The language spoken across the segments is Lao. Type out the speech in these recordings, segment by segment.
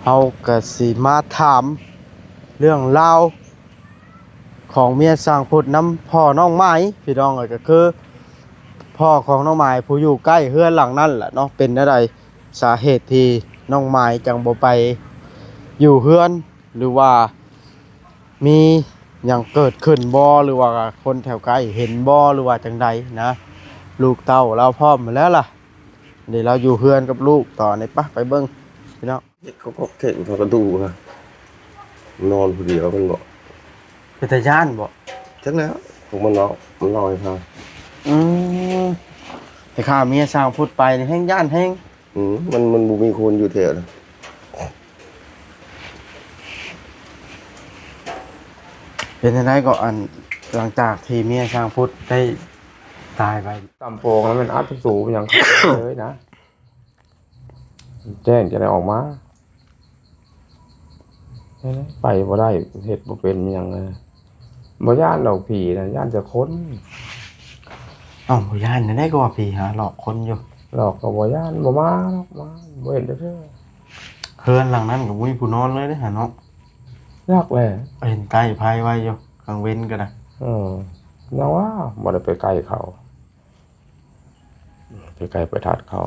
ເຮົາກະຊິມາຖາມເລື່ອງລາວຂອງເມຍຊ່າງພຸດນຳພໍ່ນ້ອງໝາຍ ພີ່ນ້ອງເອີຍ ກະຄືພໍ່ຂອງນ້ອງໝາຍຜູ້ຢູ່ໃກ້ເຮືອນຫຼັງນັ້ນແຫຼະເນາະ ເປັນແນວໃດ ສາເຫດທີ່ນ້ອງໝາຍຈັ່ງບໍ່ໄປຢູ່ເຮືອນ ຫຼືວ່າມີຫຍັງເກີດຂຶ້ນບໍ່ ຫຼືວ່າຄົນແຖວໃກ້ເຫັນບໍ່ ຫຼືວ່າຈັ່ງໃດນະ ລູກເຕົ້າລາວພ້ອມແລ້ວລະ ນີ້ລາວຢູ່ເຮືອນກັບລູກຕອນນີ້ ປະ ໄປເບິ່ງພີ່ນ້ອງ. ເຮັດເຂົາກໍເຂງເຂົາກະດູ ນອນຜູ້ດຽວມັນເນາະ ເປັນຕາຢ້ານບໍ່? ຈັກແລ້ວ ພວກມັນເວົ້າ ມັນເລົ່າໃຫ້ຟັງ. ອືມ ແຕ່ຂ້າເມຍຊ່າງພຸດໄປນີ້ແຮງຢ້ານແຮງ. ອືມ ມັນ ມັນບໍ່ມີຄົນຢູ່ແຖວນະ. ເປັນຈັ່ງໃດກໍ ອັນ ຫຼັງຈາກທີ່ເມຍຊ່າງພຸດໄດ້ຕາຍໄປ? ຕຳໂປງແລ້ວແມ່ນອັດສູຫຍັງເລີຍນະ. ແຈ້ງຈະໄດ້ອອກມາ ໄປບໍ່ໄດ້ ເຮັດບໍ່ເປັນຫຍັງເລີຍ. ບໍ່ຢ້ານດອກຜີນະ ຢ້ານແຕ່ຄົນ. ເອົ້າ ບໍ່ຢ້ານຈັ່ງໃດ ກໍວ່າຜີຫາຫຼອກຄົນຢູ່. ຫຼອກກໍບໍ່ຢ້ານ ບໍ່ມາດອກ ມາບໍ່ເຫັນຈັກເທື່ອ. ເຮືອນຫຼັງນັ້ນກໍບໍ່ມີຜູ້ນອນເລີຍເດ້ຫັ້ນເນາະ. ຍາກແຫຼະ ເຫັນໄຕ້ໄຟໄວ້ຢູ່ ກາງເວັນກໍໄດ້. ເອີ ຍັງວ່າບໍ່ໄດ້ໄປໃກ້ເຂົາ. ໄປໃກ້ໄປຖັດເຂົາ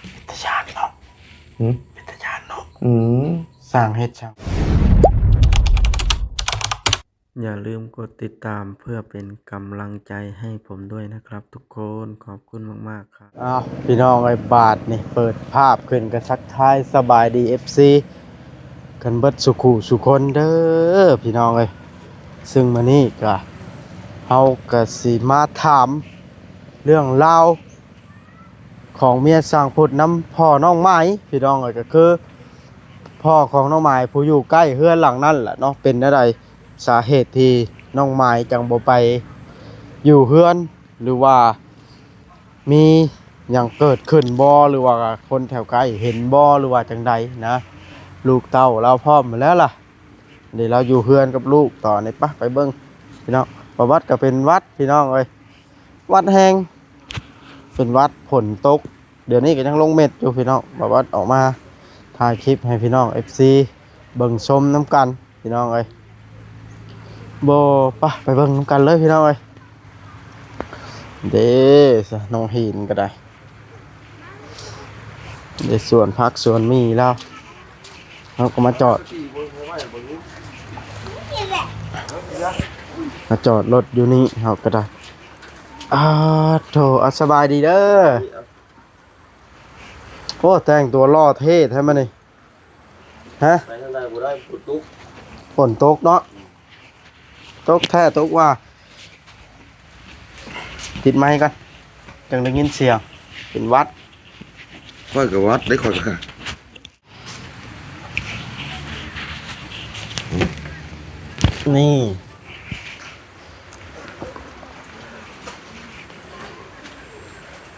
ເປັນຕາຢ້ານເນາະ. ຫື? ເປັນຕາຢ້ານເນາະ. ອືມ ຊ່າງເຮັດຊ່າງ ຢ່າລືມກົດຕິດຕາມເພື່ອເປັນກຳລັງໃຈໃຫ້ຜົມດ້ວຍນະຄັບທຸກຄົນ. ຂອບຄຸນມາກໆ ອ້າວ ພີ່ນ້ອງເອີຍ ບາດນີ້ເປີດພາບຂຶ້ນກໍທັກທາຍສະບາຍດີ ເອັຟຊີ ກັນເບິດສູ່ຄູ່ສູ່ຄົນເດີພີ່ນ້ອງເອີຍ. ຊຶ່ງມື້ນີ້ກະ ເຮົາກະຊິມາຖາມເລື່ອງລາວຂອງເມຍຊ່າງພຸດນຳພໍ່ນ້ອງໝາຍ ພີ່ນ້ອງເອີຍ ກະຄືພໍ່ຂອງນ້ອງໝາຍຜູ້ຢູ່ໃກ້ເຮືອນຫຼັງນັ້ນແຫຼະເນາະ ເປັນແນວໃດ ສາເຫດທີ່ນ້ອງໝາຍຈັ່ງບໍ່ໄປຢູ່ເຮືອນ ຫຼືວ່າມີຫຍັງເກີດຂຶ້ນບໍ່ ຫຼືວ່າຄົນແຖວໃກ້ເຫັນບໍ່ ຫຼືວ່າຈັ່ງໃດນະ ລູກເຕົ້າລາວພ້ອມແລ້ວລະ. ນີ້ລາວຢູ່ເຮືອນກັບລູກຕອນນີ້ ປະ ໄປເບິ່ງພີ່ນ້ອງ. ປະຫວັດກໍເປັນຫວັດພີ່ນ້ອງເອີຍ ຫວັດແຮງ ເປັນຫວັດ ຝົນຕົກ ດຽວນີ້ກໍຍັງລົງເມັດຢູ່ພີ່ນ້ອງ. ປະຫວັດອອກມາຖ່າຍຄລິບໃຫ້ພີ່ນ້ອງ ເອັຟຊີ ເບິ່ງຊົມນຳກັນພີ່ນ້ອງເອີຍ. ບໍ່ ປະ ໄປເບິ່ງນຳກັນເລີຍພີ່ນ້ອງເອີຍ. ເດ້ ນ້ອງຫີນກໍໄດ້ ເດ້ສວນຜັກສວນໝີ່ລາວ. ເຮົາກໍມາຈອດ ມາຈອດລົດຢູ່ນີ້ເຮົາກໍໄດ້. ອາໂທ ອາ ສະບາຍດີເດີ. ໂອ້ ແຕ່ງຕົວຫຼໍ່ເທ່ແທ້ມື້ນີ້. ຮະ? ໄປທາງໃດບໍ່ໄດ້ ຝົນຕົກ. ຝົນຕົກເນາະ. ຕົກແທ້ຕົກວ່າ. ປິດໄມກ່ອນ ຈັ່ງໄດ້ຍິນສຽງ. ເປັນຫວັດ. ຂ້ອຍກໍຫວັດເດ້ ຂ້ອຍກໍ. ນີ້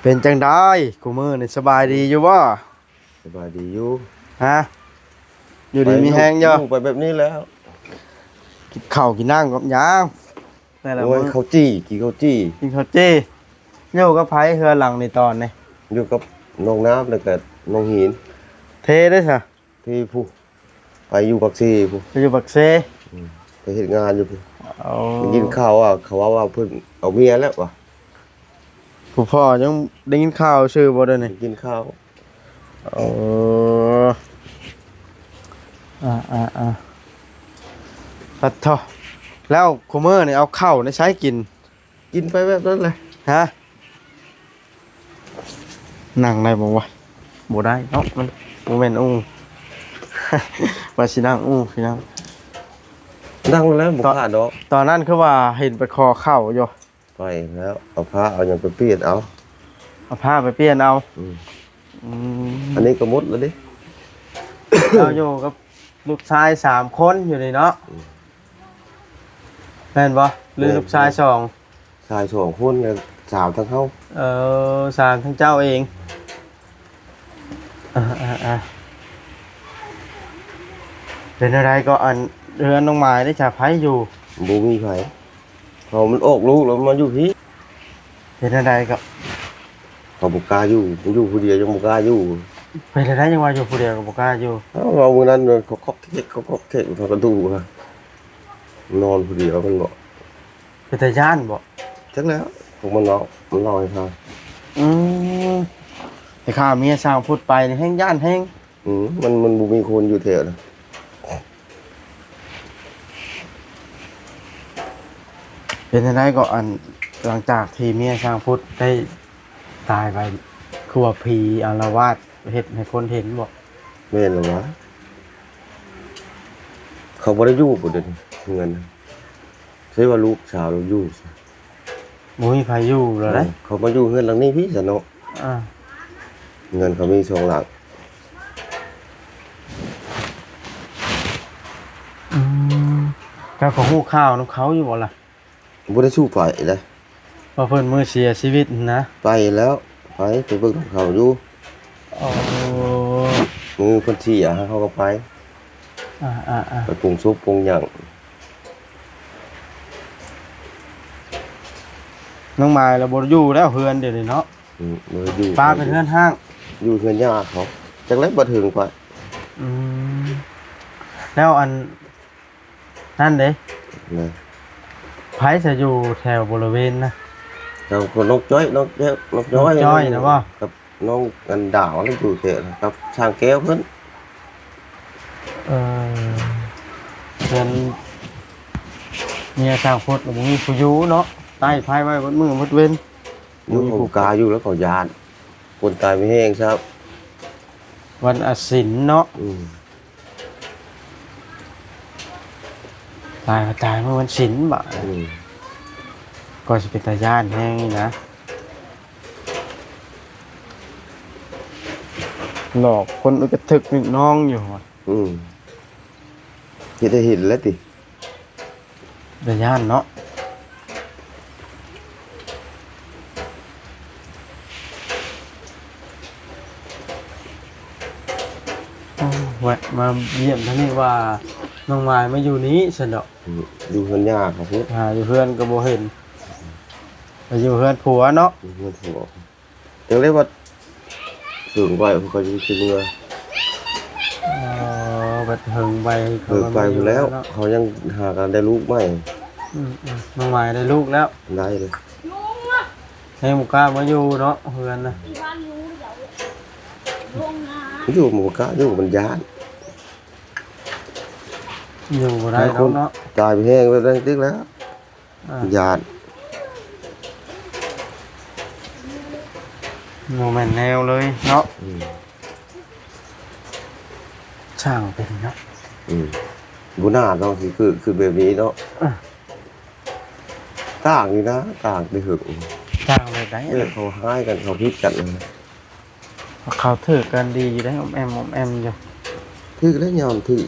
ເປັນຈັ່ງໃດຄູ່ມື້ນີ້ ສະບາຍດີຢູ່ບໍ່? ສະບາຍດີຢູ່. ຮະ? ຢູ່ດີມີແຮງຢູ່. ໄປແບບນີ້ແລ້ວ ກິນເຂົ້າກິນນ້ຳກັບຫຍັງແຕ່ລະມື້? ໂອ້ຍ ເຂົ້າຈີ່ ກິນເຂົ້າຈີ່. ກິນເຂົ້າຈີ່. ຢູ່ກັບໃຜເຮືອນຫຼັງນີ້ຕອນນີ້? ຢູ່ກັບນ້ອງນ້ຳ ແລ້ວກໍນ້ອງຫີນ. ເທເດ້ຊະ? ເທພຸ້ນ ໄປຢູ່ປາກເຊພຸ້ນ. ໄປຢູ່ປາກເຊ. ອືມ ໄປເຮັດງານຢູ່ພຸ້ນ. ໂອ້ ໄດ້ຍິນຂ່າວວ່າ ເຂົາເວົ້າວ່າເພິ່ນເອົາເມຍແລ້ວວ່າ. ຜູ້ພໍ່ຍັງໄດ້ຍິນຂ່າວຊື່ບໍ່ດຽວນີ້? ໄດ້ຍິນຂ່າວ. ໂອ້ ອາໆໆ ປະໂທ. ແລ້ວຄູ່ມື້ນີ້ເອົາເຂົ້າໃນໃສກິນ? ກິນໄປແບບນັ້ນແຫຼະ. ຮະ? ນັ່ງໄດ້ບໍ່ວະ? ບໍ່ໄດ້ເນາະ ມັນບໍ່ແມ່ນອູ່. ວ່າຊິນັ່ງອູ່ພີ່ນ້ອງ. ນັ່ງແລ້ວບໍ່ຂາດດອກ. ຕອນນັ້ນຄືວ່າເຫັນໄປຂໍເຂົ້າຢູ່. ໄປແລ້ວ ເອົາຜ້າເອົາຫຍັງໄປປ່ຽນເອົາ. ເອົາຜ້າໄປປ່ຽນເອົາ. ອືມ ອືມ ອັນນີ້ກໍໝົດແລ້ວເດ້. ເຮົາຢູ່ກັບລູກຊາຍສາມຄົນຢູ່ນີ້ເນາະ. ອືມ ແມ່ນບໍ່? ຫຼື ແມ່ນ ລູກຊາຍສອງ? ຊາຍສອງຄົນ ແລ້ວສາມທັງເຮົາ. ເອີ ສາມທັງເຈົ້າເອງ. ເອີໆໆ ເປັນແນວໃດກໍ ອັນ ເຮືອນນ້ອງໝາຍໄດ້ຈະໃຜຢູ່? ບໍ່ມີໃຜ. ເຮົາມັນອອກລູກແລ້ວມາຢູ່ພີ້. ເປັນແນວໃດກໍ ເຂົາບໍ່ກ້າຢູ່ ຢູ່ຜູ້ດຽວຍັງບໍ່ກ້າຢູ່. ເປັນຈັ່ງໃດ ຍັງວ່າຢູ່ຜູ້ດຽວກໍບໍ່ກ້າຢູ່? ເອົາ ເວົ້າມື້ນັ້ນ ເຂົາຄອກເຄັກ ເຂົາຄອກເຄັກ ເຂົາກະດູກ ນອນຜູ້ດຽວ ມັນບໍ່ ເປັນຕາຢ້ານບໍ່? ຈັກແລ້ວ ພວກມັນເວົ້າ ມັນເລົ່າໃຫ້ຟັງ. ອືມ ໄປຂ້າເມຍຊ່າງພຸດໄປນີ້ແຮ່ງຢ້ານແຮງ. ອືມ ມັນ ມັນບໍ່ມີຄົນຢູ່ແຖວນະ. ເປັນຈັ່ງໃດກໍ ອັນ ຫຼັງຈາກທີ່ເມຍຊ່າງພຸດໄດ້ຕາຍໄປ ຄືວ່າຜີອາລະວາດເຮັດໃຫ້ຄົນເຫັນບໍ່? ແມ່ນລະຫວາ ເຂົາບໍ່ໄດ້ຢູ່ບໍ່ດຽວນີ້ ເຮືອນນະ ໃຊ່ວ່າລູກສາວລາວຢູ່ຊະ? ບໍ່ມີໃຜຢູ່ແລ້ວເດ້. ເອີ ເຂົາມາຢູ່ເຮືອນຫຼັງນີ້ພີ້ຊະເນາະ. ອ່າ ເຮືອນເຂົາມີສອງຫຼັງ. ອືມ ເຈົ້າກໍຮູ້ຂ່າວນຳເຂົາຢູ່ບໍ່ລະ? ບໍ່ໄດ້ສູ້ໄປເດ້ ວ່າເພິ່ນມື້ເສຍຊີວິດຫັ້ນນະ. ໄປແລ້ວ ໄປ ໄປເບິ່ງນຳເຂົາຢູ່. ໂອ້ ມື້ເພິ່ນເສຍເຮົາກໍໄປ. ອ່າໆໆ ໄປປົງສົບປົງຫຍັງ. ນ້ອງມາຍລະບໍ່ຢູ່ແລ້ວເຮືອນດຽວນີ້ເນາະ. ອືມ ບໍ່ໄດ້ຢູ່ ປ້າເປັນເຮືອນຮ້າງ ຢູ່ເຮືອນຍ່າເຂົາ ຈັກແລ້ວບໍ່ເຖິງໄປ. ອືມ ແລ້ວອັນນັ້ນເດ້ ນະ ໃຜຈະຢູ່ແຖວບໍລິເວນນະ? ແຖວນ້ອງຈ້ອຍ ນ້ອງແກ້ວ ນ້ອງຈ້ອຍ ນ້ອງຈ້ອຍນະບໍ່? ກັບນ້ອງອັນດາວ ລະຢູ່ແຖວກັບຊ່າງແກ້ວເພິ່ນ. ເອີ ເຮືອນເມຍຊ່າງພຸດ ບໍ່ມີຜູ້ຢູ່ເນາະ ໄຕ້ໄຟໄວ້ເບິດມື້ເບິດເວັນ. ຢູ່ ບໍ່ມີຜູ້ ເຂົາກາຢູ່ແລ້ວ ເຂົາຢ້ານ ຄົນຕາຍມີແຮງຊະ ວັນອາທິດເນາະ. ອືມ ຕາຍກໍຕາຍມື້ວັນສິນບາດ. ອືມ ກໍຊິເປັນຕາຢ້ານແຮງນີ້ນະ ຫຼອກຄົນ ອຶກກະທຶກນຶກນອງຢູ່. ອືມ ເຮັດໃຫ້ເຫັນແລ້ວຕິ ຕາຢ້ານເນາະ. ໂອ້ ແວະມາຢ້ຽມທາງນີ້ວ່ານ້ອງມາຍມາຢູ່ນີ້ຊັ້ນດອກ. ອືມ ຢູ່ເຮືອນຍ່າເຂົາພຸ້ນ ຫາຢູ່ເຮືອນກໍບໍ່ເຫັນ ໄປຢູ່ເຮືອນຜົວເນາະ. ຢູ່ເຮືອນຜົວ. ຈັ່ງໄດ້ວ່າເຖິງໄວ ເຂົາຈຶ່ງຊິເມືອ. ອໍ ບັດເຖິງໄວ ເຂົາເລີກໄປພຸ້ນແລ້ວເນາະ ເຂົາຍັງຫາກັນໄດ້ລູກໃໝ່. ອືມໆ ນ້ອງມາຍໄດ້ລູກແລ້ວ ໄດ້ເລີຍ ແຮງບໍ່ກ້າມາຢູ່ເນາະເຮືອນນະ. ຢູ່ບໍ່ກ້າຢູ່ ມັນຢ້ານ ຢູ່ບໍ່ໄດ້ດອກເນາະ ຕາຍແຮງແລ້ວ ໄດ້ຕິກແລ້ວ. ອ່າ ຢ້ານ ບໍ່ແມ່ນແນວເລີຍເນາະ. ອືມ ຊ່າງເປັນເນາະ. ອືມ ບໍ່ໜ້າເນາະ ຊິເກີດຂຶ້ນແບບນີ້ເນາະ. ອ່າ ຕ່າງນີ້ນະ ຕ່າງແຕ່ເຫິງ. ຕ່າງແບບໃດ? ແບບເຂົາຮ້າຍກັນ ເຂົາຜິດກັນ. ເຂົາຖືກກັນດີຢູ່ເດ້ ອ້ອມແອ້ມ ອ້ອມແອ້ມຢູ່. ຖືກແລ້ວຍາມຖືກ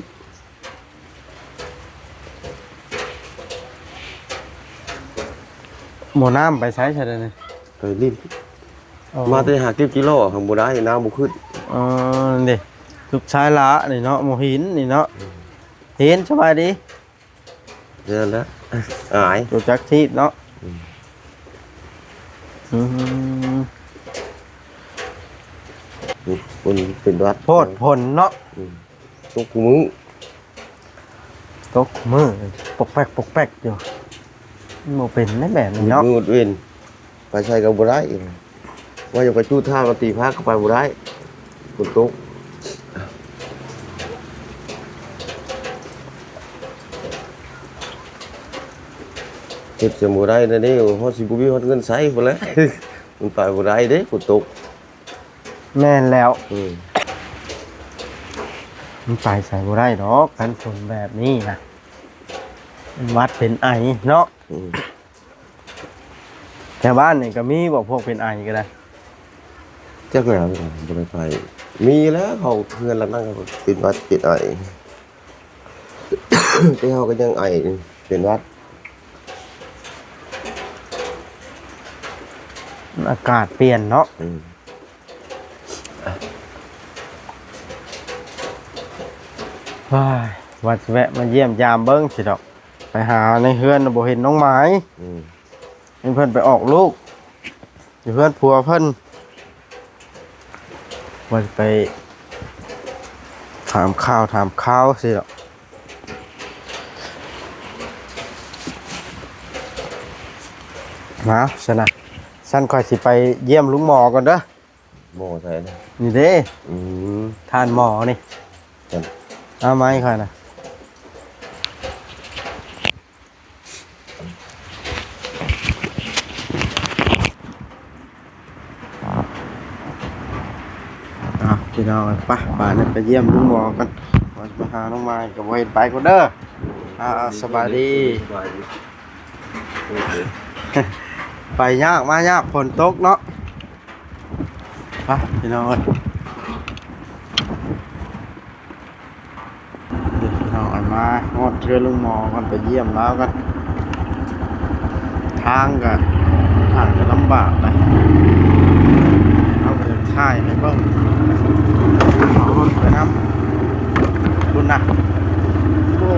ໝໍນ້ຳໄປໃສຊະດຽວນີ້? ໄປຫຼິ້ນ. ອໍ ມາແຕ່ຫາເກັບຈີ່ລໍ້ ຫາບໍ່ໄດ້ ນ້ຳບໍ່ຂຶ້ນ. ອໍ ນີ້ເດ້ ລູກຊາຍຫຼ້ານີ້ເນາະ ໝໍຫີນນີ້ເນາະ. ອືມ ຫີນ ສະບາຍດີ. ເດີນແລ້ວ ອາຍ ຮູ້ຈັກທີບເນາະ. ອືມ ອືມ ເປັນ ເປັນຫວັດ ໂພດຜົນເນາະ. ອືມ ຕົກມື້ ຕົກມື້ ປົກແປັກ ປົກແປັກຢູ່. ມັນບໍ່ເປັນໃນແບບນີ້ເນາະ ມືດເວັນ ໄປໃສກໍບໍ່ໄດ້. ວ່າຢາກໄປຈູດຖ້າມາຕີພາກກໍໄປບໍ່ໄດ້ ຝົນຕົກ. ເຮັດຈັ່ງບໍ່ໄດ້ແນວນີ້ ເຮົາຊິບໍ່ມີຮອດເງິນໃຊ້ພຸ້ນແຫຼະ. ມັນໄປບໍ່ໄດ້ເດ້ ຝົນຕົກ. ແມ່ນແລ້ວ. ອືມ ມັນໄປໃສບໍ່ໄດ້ດອກ ຄັນຝົນແບບນີ້ນະ ເປັນຫວັດເປັນໄອເນາະ. ອືມ ແຖວບ້ານນີ້ກໍມີບໍ່ ພວກເປັນໄອກໍໄດ້? ຈັກແລ້ວ ບໍ່ໄດ້ໄປ. ມີແລ້ວ ເຂົາເຮືອນຫຼັງນັ້ນກໍເປັນຫວັດເປັນໄອ ແຕ່ເຮົາກໍຍັງໄອ ເປັນຫວັດ. ອາກາດປ່ຽນເນາະ. ອືມ ວ້າຍ ວ່າຊິແວະມາຢ້ຽມຢາມເບິ່ງຊິດອກ ໄປຫາໃນເຮືອນບໍ່ເຫັນນ້ອງໝາຍ. ອືມ ເຫັນເພິ່ນໄປອອກລູກຢູ່ເຮືອນຜົວເພິ່ນ. ວ່າຊິໄປຖາມຂ່າວ ຖາມຂ່າວຊີ້ດອກ. ມາຊັ້ນນະ, ຊັ້ນຂ້ອຍຊິໄປຢ້ຽມລຸງໝໍກ່ອນເດີ. ໝໍໃສນະ? ນີ້ເດ້. ອືມ ທ່ານໝໍນີ້. ເອົາມາໃຫ້ຂ້ອຍນະ. ອ້າວ ພີ່ນ້ອງເອີຍ ໄປ ບາດນີ້ໄປຢ້ຽມລຸງໝໍກ່ອນ. ວ່າຊິໄປຫານ້ອງມາຍກໍບໍ່ເຫັນ ໄປກ່ອນເດີ. ອ້າວ ສະບາຍດີ. ສະບາຍດີ. ໄປຍາກມາຍາກ ຝົນຕົກເນາະ. ໄປ ພີ່ນ້ອງເອີຍ. ເດີພີ່ນ້ອງ ອັນມາຮອດເຮືອນລຸງໝໍກ່ອນ ໄປຢ້ຽມລາວກ່ອນ. ທາງກະຂ້ອນຂ້າງຈະລຳບາກນະ, ເຮົາກໍຈະຖ່າຍໃຫ້ເບິ່ງ. ເອົາລົດໄປນຳ ພຸ້ນນະ. ໂອ້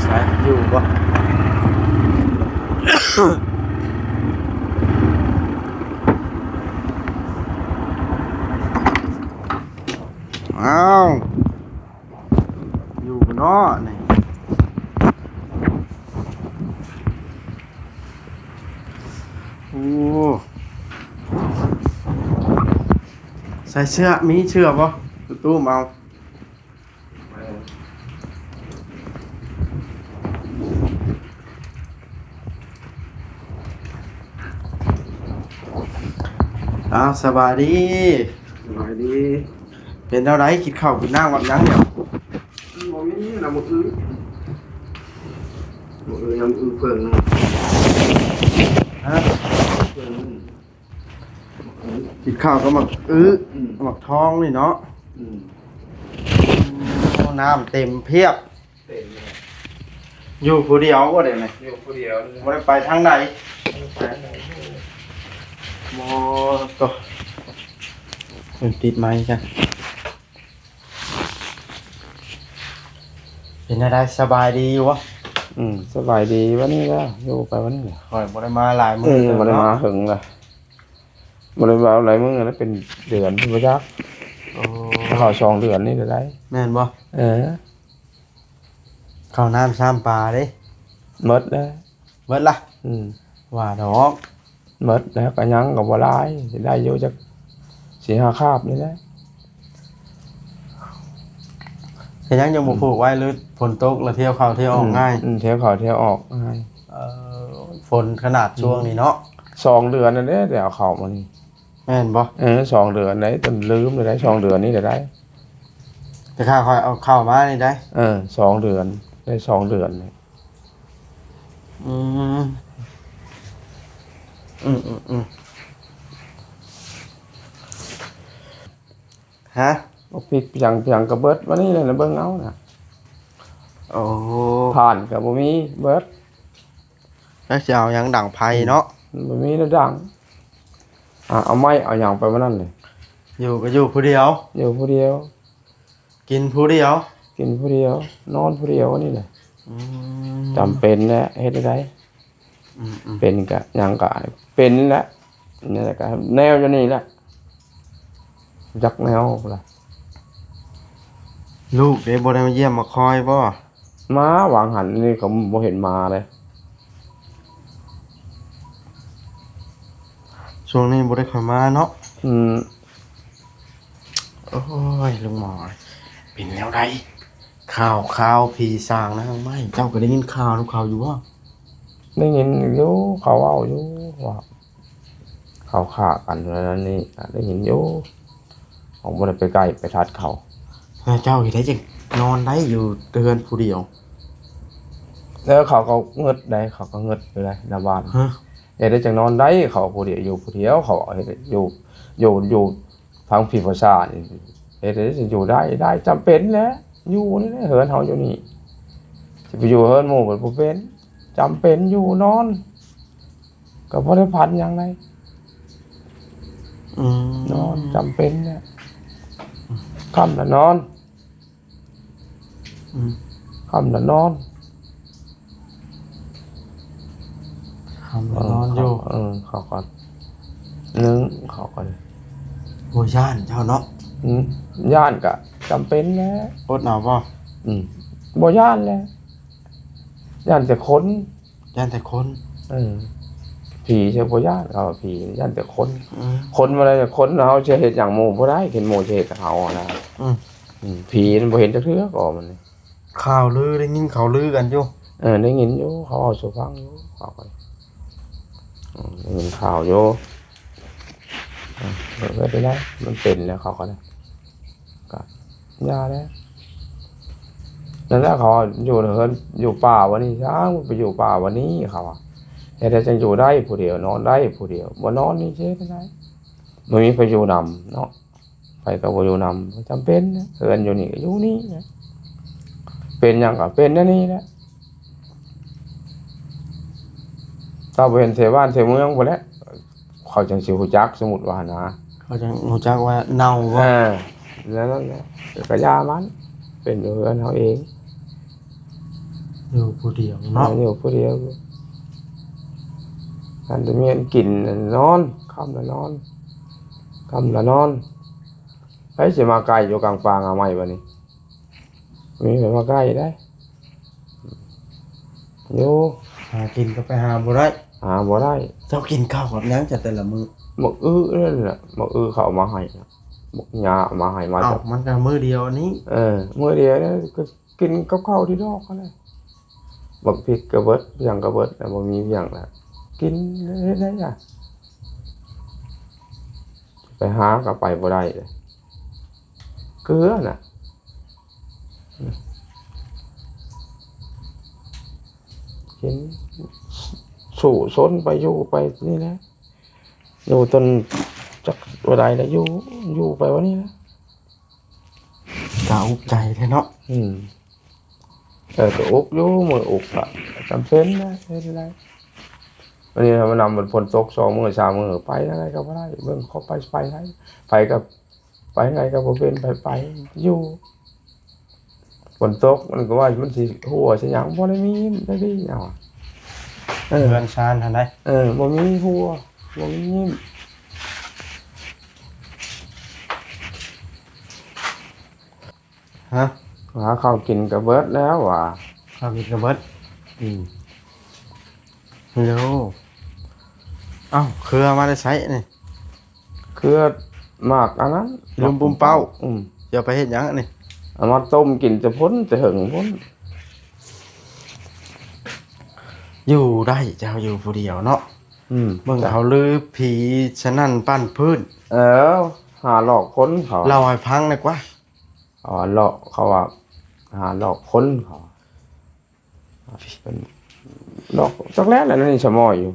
ໃສ ຢູ່ບໍ່? ອ້າວ ຢູ່ເນາະນີ້. ໂອ້ ໃສ່ເສື້ອ ມີເສື້ອບໍ່? ຕູ້ມາເອົາ. ອ້າວ ສະບາຍດີ. ສະບາຍດີ. ເປັນແນວໃດ? ກິນເຂົ້າກິນນ້ຳກັບຫຍັງດຽວ? ບໍ່ມີນະ ມື້ອື່ນ ມື້ອື່ນ ມື້ອື່ນເພິ່ງ. ຮະ? ເພິ່ງ. ກິນເຂົ້າກັບໝາກອຶ ອືມ ໝາກທອງນີ້ເນາະ. ອືມ ໂອ້ ນ້ຳເຕັມພຽບ. ເຕັມເລີຍ. ຢູ່ຜູ້ດຽວບໍ່ ດຽວນີ້? ຢູ່ຜູ້ດຽວ. ບໍ່ໄດ້ໄປທາງໃດ? ບໍ່ໄດ້ໄປທາງໃດ. ບໍ່ ໂຕ ເພິ່ນຕິດໄມກັນ. ເປັນແນວໃດ ສະບາຍດີຢູ່ບໍ່? ອືມ ສະບາຍດີ. ວັນນີ້ລະ ຢູ່ໄປວັນນີ້ລະ. ຂ້ອຍບໍ່ໄດ້ມາຫຼາຍມື້ ເອີ ແລ້ວ ບໍ່ໄດ້ມາ ເນາະ ເຖິງລະ. ບໍ່ໄດ້ມາຫຼາຍມື້ແລ້ວ ເປັນເດືອນພຸ້ນບໍ່ຈັກ. ໂອ້ ເຂົ້າສອງເດືອນນີ້ລະໄດ໋. ແມ່ນບໍ່? ເອີ ເຂົ້ານ້ຳຊ້ຳປາເດ້. ໝົດແລ້ວ. ເບິດລະ? ອືມ ວ່າດອກ. ເບິດແລ້ວ ກະຍັງກະບໍ່ຫຼາຍ ຊິໄດ້ຢູ່ຈັກສີ່ຫ້າຄາບນີ້ແຫຼະ. ກະຍັງ ຍັງບໍ່ ອືມ ຜູກໄວ້ ຫຼືຝົນຕົກລະທ່ຽວເຂົ້າທ່ຽວອອກ ອືມ ງ່າຍ? ອືມ ທ່ຽວເຂົ້າທ່ຽວອອກງ່າຍ. ເອີ ຝົນຂະໜາດ ອືມ ຊ່ວງນີ້ເນາະ. ສອງເດືອນນັ້ນເດ້ ໄດ້ເອົາເຂົ້າມານີ້. ແມ່ນບໍ່? ເອີ ສອງເດືອນໄດ໋ ຈົນລືມແລ້ວໄດ໋ ສອງເດືອນນີ້ລະໄດ໋. ແຕ່ຂ້າຂ້ອຍເອົາເຂົ້າມານີ້ໄດ໋. ເອີ ສອງເດືອນ ໄດ້ສອງເດືອນນີ້. ອືມ ອືມ ອືມ ອືມ ຮະ? ບັກພິກຫຍັງຫຍັງກະເບິດ ວັນນີ້ແຫຼະ ເບິ່ງເອົານະ. ໂອ້ ຖ່ານກະບໍ່ມີ ເບິດ. ຈັກຊິເອົາຫຍັງດັງໄຟເນາະ. ອືມ ມັນບໍ່ມີແນວດັງ. ອ່າ ເອົາໄມ້ເອົາຫຍັງໄປມື້ນັ້ນນີ້? ຢູ່ກະຢູ່ຜູ້ດຽວ. ຢູ່ຜູ້ດຽວ. ກິນຜູ້ດຽວ ກິນຜູ້ດຽວ ນອນຜູ້ດຽວນີ້ແຫຼະ. ອືມ ຈຳເປັນແຫຼະ ເຮັດແນວໃດ? ອືມໆ ເປັນກະຫຍັງກະເປັນແຫຼະ ນີ້ແຫຼະ ກະແນວຢູ່ນີ້ແຫຼະ ຈັກແນວພຸ້ນລະ. ລູກເດ ບໍ່ໄດ້ມາຢ້ຽມມາຄອຍບໍ່? ມາຫວ່າງຫັ້ນນີ້ກະບໍ່ເຫັນມາເລີຍ. ຊ່ວງນີ້ບໍ່ໄດ້ຄ່ອຍມາເນາະ. ອືມ. ໂອ້ຍ ລຸງໝໍ ເປັນແນວໃດ? ຂ່າວ ຂ່າວຜີສາງນາງໄມ້ ເຈົ້າກໍໄດ້ຍິນຂ່າວນຳເຂົາຢູ່ບໍ່? ໄດ້ຍິນຢູ່ ເຂົາເວົ້າຢູ່ວ່າ ເຂົາຂ້າກັນນັ້ນນີ້ ໄດ້ຍິນຢູ່. ເຮົາບໍ່ໄດ້ໄປໃກ້ໄປທັດເຂົາ. ແລ້ວເຈົ້າເຮັດໃດຈຶ່ງນອນໄດ້ຢູ່ເຮືອນຜູ້ດຽວ? ແລ້ວເຂົາກໍງຶດໄດ໋ ເຂົາກໍງຶດຢູ່ໄດ໋ ນະບ້ານ. ຮະ? ເຮັດໃດຈັ່ງນອນໄດ້ ເຂົາຜູ້ດຽວ ຢູ່ຜູ້ດຽວ ເຂົາເຮັດຢູ່ ຢູ່ ຢູ່ທາງພີ້ພາສານີ້ ເຮັດໃດຊິຢູ່ໄດ້ ໄດ້ ຈຳເປັນແຫຼະ ຢູ່ນີ້ແຫຼະ ເຮືອນເຮົາຢູ່ນີ້ ຊິໄປຢູ່ເຮືອນໝູ່ມັນບໍ່ເປັນ ຈຳເປັນຢູ່ນອນ. ກໍບໍ່ໄດ້ຝັນຫຍັງໃດ. ອືມ ນອນຈຳເປັນແຫຼະ ຄ່ຳລະນອນ. ອືມ ຄ່ຳລະນອນ ຄ່ຳລະນອນຢູ່. ເອີ ເຂົາກໍ ໜຶ່ງ ເຂົາກໍ ບໍ່ຢ້ານເຈົ້າເນາະ. ອືມ ຢ້ານກະຈຳເປັນແຫຼະ. ອົດເອົາບໍ່? ອືມ ບໍ່ຢ້ານແຫຼະ ຢ້ານແຕ່ຄົນ. ຢ້ານແຕ່ຄົນ. ເອີ ຜີຊິບໍ່ຢ້ານ ເຂົາວ່າຜີຢ້ານແຕ່ຄົນ. ອືມ ຄົນບໍ່ໄດ້ ຄົນເຮົາຊິເຮັດຫຍັງໝູ່ບໍ່ໄດ້ ເຫັນໝູ່ຊິເຮັດກັບເຮົາຫັ້ນນະ. ອືມ ອືມ ຜີມັນບໍ່ເຫັນຈັກເທື່ອກໍມັນ. ຂ່າວລື ໄດ້ຍິນຂ່າວລືກັນຢູ່. ເອີ ໄດ້ຍິນຢູ່ ເຂົາເວົ້າສູ່ຟັງຢູ່ ເຂົາກໍ ອືມ ໄດ້ຍິນຂ່າວຢູ່. ເອີ ເຮັດໄດ້ ມັນເປັນແລ້ວ ເຂົາກໍ ກໍຢ່າແຫຼະ. ນັ້ນແຫຼະ ເຂົາຢູ່ເຮືອນຢູ່ປ່າວັນນີ້ ຊ່າງໄປຢູ່ປ່າວັນນີ້ ເຂົາວ່າ ເຮັດໃດຈັ່ງຢູ່ໄດ້ຜູ້ດຽວ ນອນໄດ້ຜູ້ດຽວ ບໍ່ນອນນີ້ຊິເຮັດໃດ ບໍ່ມີໃຜຢູ່ນຳເນາະ. ໃຜກໍບໍ່ຢູ່ນຳ ບໍ່ຈຳເປັນນະ ເຮືອນຢູ່ນີ້ກໍຢູ່ນີ້ນະ ເປັນຫຍັງກໍເປັນແນວນີ້ແຫຼະ. ຖ້າບໍ່ເຫັນໃສ່ບ້ານໃສ່ເມືອງພຸ້ນແຫຼະ ເຂົາຈັ່ງຊິຮູ້ຈັກ ສົມມຸດວ່າຫັ້ນນະ ເຂົາຈັ່ງຮູ້ຈັກວ່າເນົ່າບໍ່. ເອີ ແນວນັ້ນແຫຼະ ກໍຢ່າມັນ ເປັນຢູ່ເຮືອນເຮົາເອງ ຢູ່ຜູ້ດຽວເນາະ. ເອີ ຢູ່ຜູ້ດຽວ ຄັນຈະມີອັນກິນນອນ ຄ່ຳລະນອນ ຄ່ຳລະນອນ. ໃຜຊິມາໃກ້ຢູ່ກາງປ່າງາໄມ້ບາດນີ້ ມີໃຜມາໃກ້ໄດ້ຢູ່. ຫາກິນກໍໄປຫາບໍ່ໄດ້ ຫາບໍ່ໄດ້. ເຈົ້າກິນເຂົ້າກັບຫຍັງຈະແຕ່ລະມື້? ໝາກອຶນັ້ນແຫຼະ ໝາກອຶເຂົາເອົາມາໃຫ້ ບັກຫຍ້າເອົາມາໃຫ້ ມາ. ເອົ້າ ຈາກ ມັນກໍມື້ດຽວອັນນີ້. ເອີ ມື້ດຽວນີ້ກໍກິນກັບເຂົ້າທີ່ດອກຫັ້ນແຫຼະ. ບັກພິກກໍເບິດ ຫຍັງກໍເບິດ ບໍ່ມີຫຍັງລະ ກິນເຮັດໄດ້ຫຍັງ. ໄປຫາກໍໄປບໍ່ໄດ້ເດ້ ເກືອນະ ກິນ ສູ້ຊົນໄປ ຢູ່ໄປນີ້ແຫຼະ ຢູ່ຈົນຈັກບໍ່ໄດ້ແລ້ວ ຢູ່ ຢູ່ໄປວ່ານີ້ແຫຼະ. ກະອຸກໃຈແທ້ເນາະ. ອືມ ເອີ ກະອຸກຢູ່ ມື້ອຸກກະຈຳເປັນນະ ເຮັດໄດ້. ອັນນີ້ມານຳມັນຝົນຕົກສອງມື້ສາມມື້ ໄປທາງໃດກໍບໍ່ໄດ້ ເບິ່ງເຂົາໄປ ໄປໃດ ໄປກໍ ໄປໃດກໍບໍ່ເປັນ ໄປ ໄປຢູ່. ຝົນຕົກມັນກໍວ່າມັນຊິຮົ່ວຊິຫຍັງ ບໍ່ໄດ້ມີ ບໍ່ໄດ້ມີຫຍັງ. ເອີ ເຮືອນຊານຫັ້ນໃດ ເອີ ບໍ່ມີຮົ່ວ ບໍ່ມີ. ຮະ ຫາເຂົ້າກິນກໍເບິດແລ້ວຫວາ. ເຂົ້າກິນກໍເບິດ. ອືມ ໂລ ເອົ້າ ເຄືອມາແຕ່ໃສນີ້? ເຄືອໝາກອັນນັ້ນ ລະດຸ່ມປຸ້ມເປົ້າ. ອືມ ຊິເອົາໄປເຮັດຫຍັງອັນນີ້? ເອົາມາຕົ້ມກິນແຕ່ພຸ້ນ ແຕ່ເຫິງພຸ້ນ. ຢູ່ໄດ້ ເຈົ້າຢູ່ຜູ້ດຽວເນາະ. ອືມ ເບິ່ງເຂົາລືຜີສະນັ້ນປັ້ນພື້ນ. ເອີ ຫາຫຼອກຄົນເຂົາ ເລົ່າໃຫ້ຟັງແດ່ກວ່າ. ເອົາຫຼອກ ເຂົາວ່າຫາຫຼອກຄົນເຂົາ ເປັນຫຼອກ ຈັກແລ້ວແຫຼະ ນີ້ສະໝໍຢູ່.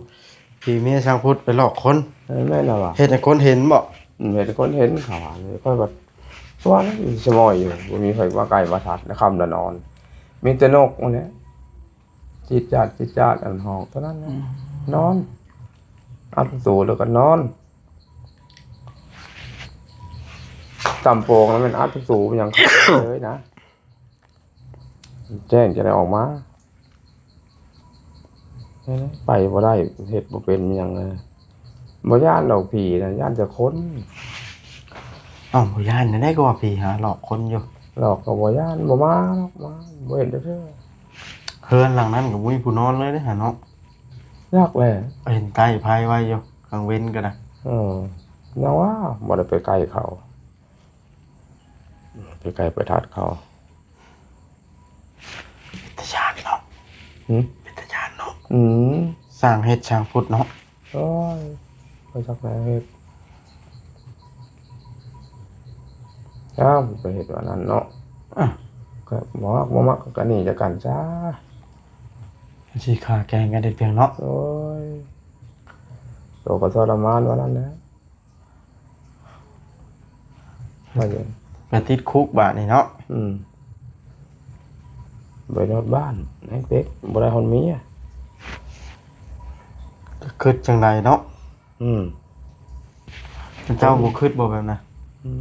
ຜີເມຍຊ່າງພຸດໄປຫຼອກຄົນ. ເອີ ແມ່ນລະວ່າ ເຮັດໃຫ້ຄົນເຫັນບໍ? ອືມ ເຮັດໃຫ້ຄົນເຫັນເຂົາວ່າ. ຂ້ອຍວ່າ ວ່າສະໝໍຢູ່ ບໍ່ມີໃຜມາໃກ້ມາທັດ ໃນຄ່ຳລະນອນ ມີແຕ່ນົກຫັ້ນແຫຼະ ຈີດຈາດ ຈີດຈາດ ອັນຫ້ອງເທົ່ານັ້ນແຫຼະ. ອືມ ນອນ ອັດປະຕູແລ້ວກໍນອນ. ຕຳໂປງແລ້ວແມ່ນອັດປະຕູຫຍັງເລີຍນະ ແຈ້ງຈະໄດ້ອອກມາ. ໄປບໍ່ໄດ້ ເຮັດບໍ່ເປັນຫຍັງເລີຍ. ບໍ່ຢ້ານດອກຜີນະ ຢ້ານແຕ່ຄົນ. ເອົ້າ ບໍ່ຢ້ານແນວໃດ ກໍວ່າຜີຫາຫຼອກຄົນຢູ່. ຫຼອກກໍບໍ່ຢ້ານ ບໍ່ມາດອກ ມາ ບໍ່ເຫັນຈັກເທື່ອ. ເຮືອນຫຼັງນັ້ນກໍບໍ່ມີຜູ້ນອນເລີຍເດ້ຫາເນາະ. ຍາກແຫຼະ ເຫັນໄຕ້ໄຟໄວ້ຢູ່ ກາງເວັນກໍໄດ້. ເອີ ຍັງວ່າບໍ່ໄດ້ໄປໃກ້ເຂົາ ໄປໃກ້ໄປທັດເຂົາ. ເປັນຕາຢ້ານເນາະ. ຫື? ເປັນຕາຢ້ານເນາະ. ອືມ ຊ່າງເຮັດຊ່າງພຸດເນາະ. ໂອ້ຍ ບໍ່ຈັກແນວເຮັດ. ອ້າວ ໄປເຮັດວ່ານັ້ນເນາະ. ອະ ກໍບໍ່ມັກ ບໍ່ມັກກໍໜີຈາກກັນຊະ. ມັນຊິຂ້າແກ່ງກັນໄດ້ພຽງເນາະ. ໂອ້ຍ ໂຕກໍທໍລະມານວ່ານັ້ນແຫຼະ. ໄປ ໄປຕິດຄຸກບາດນີ້ເນາະ. ອືມ ບໍ່ໄດ້ຮອດບ້ານ ແຮງເຕັກ ບໍ່ໄດ້ຮອດເມຍ. ຄຶດຈັ່ງໃດເນາະ? ອືມ ເຈົ້າບໍ່ຄຶດບໍ່ແບບນັ້ນ? ອືມ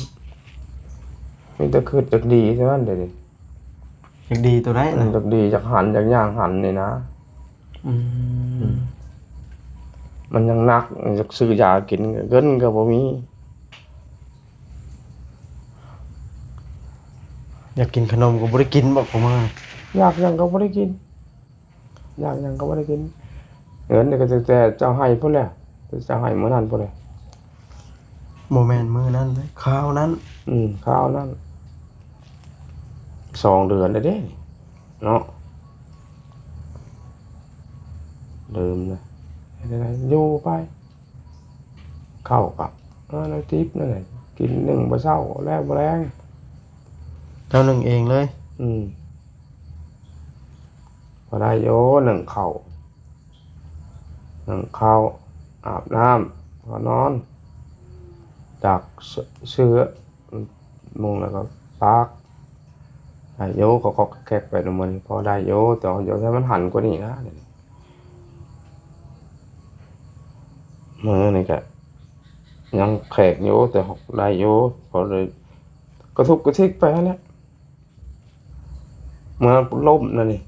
ມີແຕ່ຄຶດຢາກດີເທົ່ານັ້ນເດ. ຢາກດີໂຕໃດນະ? ຢາກດີ ຢາກຫັນ ຢາກຍ່າງຫັນນີ້ນະ. ອືມ ມັນຍັງໜັກ ຢາກຊື້ຢາກິນ ເງິນກໍບໍ່ມີ. ຢາກກິນຂະໜົມກໍບໍ່ໄດ້ກິນບໍ ຂອງມາ? ຢາກຫຍັງກໍບໍ່ໄດ້ກິນ ຢາກຫຍັງກໍບໍ່ໄດ້ກິນ. ເງິນນີ້ກໍຕັ້ງແຕ່ເຈົ້າໃຫ້ພຸ້ນແຫຼະ ເຈົ້າໃຫ້ມື້ນັ້ນພຸ້ນແຫຼະ. ບໍ່ແມ່ນມື້ນັ້ນເດ້ ຄາວນັ້ນ. ອືມ ຄາວນັ້ນ ສອງເດືອນແລ້ວເດ້ເນາະ ລືມນະ. ເຮັດຈັ່ງໃດ ຢູ່ໄປ ເຂົ້າກໍ ເອີ ນ້ຳຕິບນັ້ນແຫຼະ ກິນ ໜຶ້ງບໍ່ເຊົ້າ ແລງບໍ່ແລງ. ເຈົ້າໜຶ້ງເອງເລີຍ? ອືມ ພໍໄດ້ຢູ່ ໜຶ້ງເຂົ້າ ໜຶ້ງເຂົ້າ ອາບນ້ຳ ກໍນອນ ຕາກເສື້ອ ມຸງແລ້ວກໍຕາກ ໄດ້ຢູ່ ກໍແຄກໄປນຳມັນ ພໍໄດ້ຢູ່ ແຕ່ວ່າຢາກໃຫ້ມັນຫັນກວ່ານີ້ນະ. ມື້ນີ້ກະຍັງແຂກຢູ່ ແຕ່ໄດ້ຢູ່ ພໍໄດ້ກະທຸກກະທິກໄປຫັ້ນແຫຼະ. ມາລົ້ມນະນີ້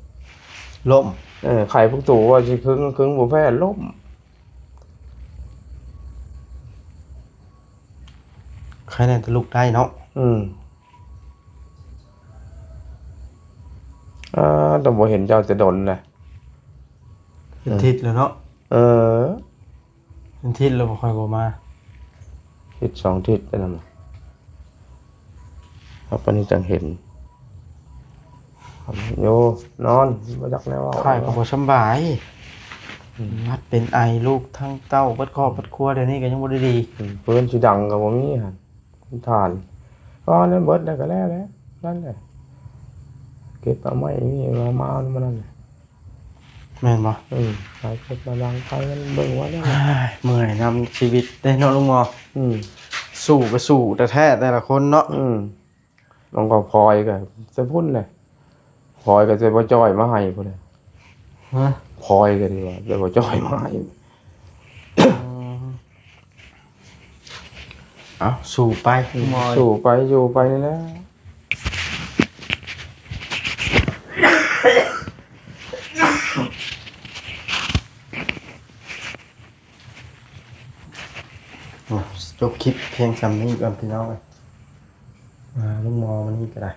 ລົ້ມ? ເອີ ໄຂ້ພວກໂຕວ່າຊິຄຶງ ຄຶງບໍ່ແພ້ ລົ້ມ. ໄຄແນ່ແຕ່ລຸກໄດ້ເນາະ. ອືມ ອ່າ ຕ້ອງບໍ່ເຫັນເຈົ້າແຕ່ດົນແຫຼະ ເປັນທິດແລ້ວເນາະ. ເອີ ເປັນທິດແລ້ວບໍ່ຄ່ອຍບໍ່ມາ ທິດສອງທິດໄປນຳ ເອົາປານນີ້ຈັ່ງເຫັນ. ໂຍ ນອນ ບໍ່ຈັກແນວເວົ້າ ຂ້ອຍກໍບໍ່ສຳບາຍ. ອືມ ມັດເປັນໄອ ລູກທັງເຕົ້າ ເບິດຄອບເບິດຄົວ ດຽວນີ້ກໍຍັງບໍ່ໄດ້ດີ. ອືມ ຟືນຊິດັງກໍບໍ່ມີຫັ້ນ ທານ ກໍນັ້ນເບິດແລ້ວກໍແລ້ວແຫຼະ ນັ້ນແຫຼະ ເກັບເອົາໄມ້ນີ້ມາ ມາ ມານັ້ນແຫຼະ. ແມ່ນບໍ່? ເອີ ໄປເກັບມາດັງໄຟມັນເບິ່ງວ່າແນວໃດ. ເມື່ອຍນຳຊີວິດເດ້ເນາະລຸງໝໍ. ອືມ ສູ້ກໍສູ້ແທ້ໆ ແຕ່ລະຄົນເນາະ. ອືມ ນ້ອງກໍພອຍກໍແຕ່ພຸ້ນແຫຼະ ພອຍກໍແຕ່ບໍ່ຈ່ອຍມາໃຫ້ພຸ້ນແຫຼະ. ຮະ? ພອຍກໍດີວ່າແຕ່ບໍ່ຈ່ອຍມາໃຫ້. ເອົາ ສູ້ໄປ ອືມ ໝໍ ສູ້ໄປ ຢູ່ໄປນີ້ແຫຼະ. ຈົບຄລິບພຽງສ່ຳນີ້ກ່ອນພີ່ນ້ອງເອີຍ. ອ່າ ລຸງໝໍມື້ນີ້ກໍໄດ້